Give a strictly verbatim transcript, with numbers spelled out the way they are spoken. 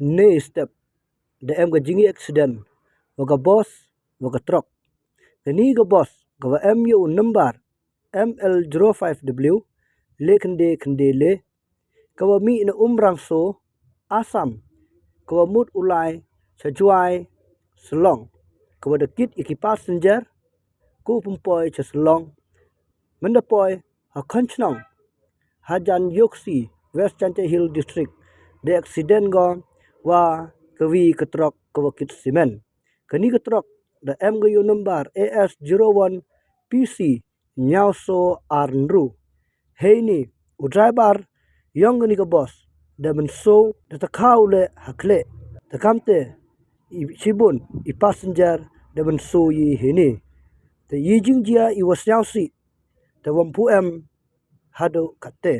Ynne step da em ka jingyaksiden wa ka bos wa ka truck. Kani ka bos kawa em ya u number M L zero five W le khynde khynde le, kawa mih na Umrangso, Assam, kawa mut u lai cha Jowai, Shillong, kawa da kit ya ki passenger ko u pynpoi cha Shillong. Mynda poi ha Khonchnong, hajan Yoksi, West Jaintia Hills District, da yaksiden ko wa kawi ka truck kawa kit cement. Kani ka truck da em ka ya u number A S zero one P C ynñiaw soo ar ynru. Heini u driver yong kani ka bos da mynsoo, da takhaw leh ha khlieh, da kamtæ i chibun i passenger da mynsoo i heini. Tæ i jingjia iwa sñiawsih tæ wym pu em hadooh kattæ.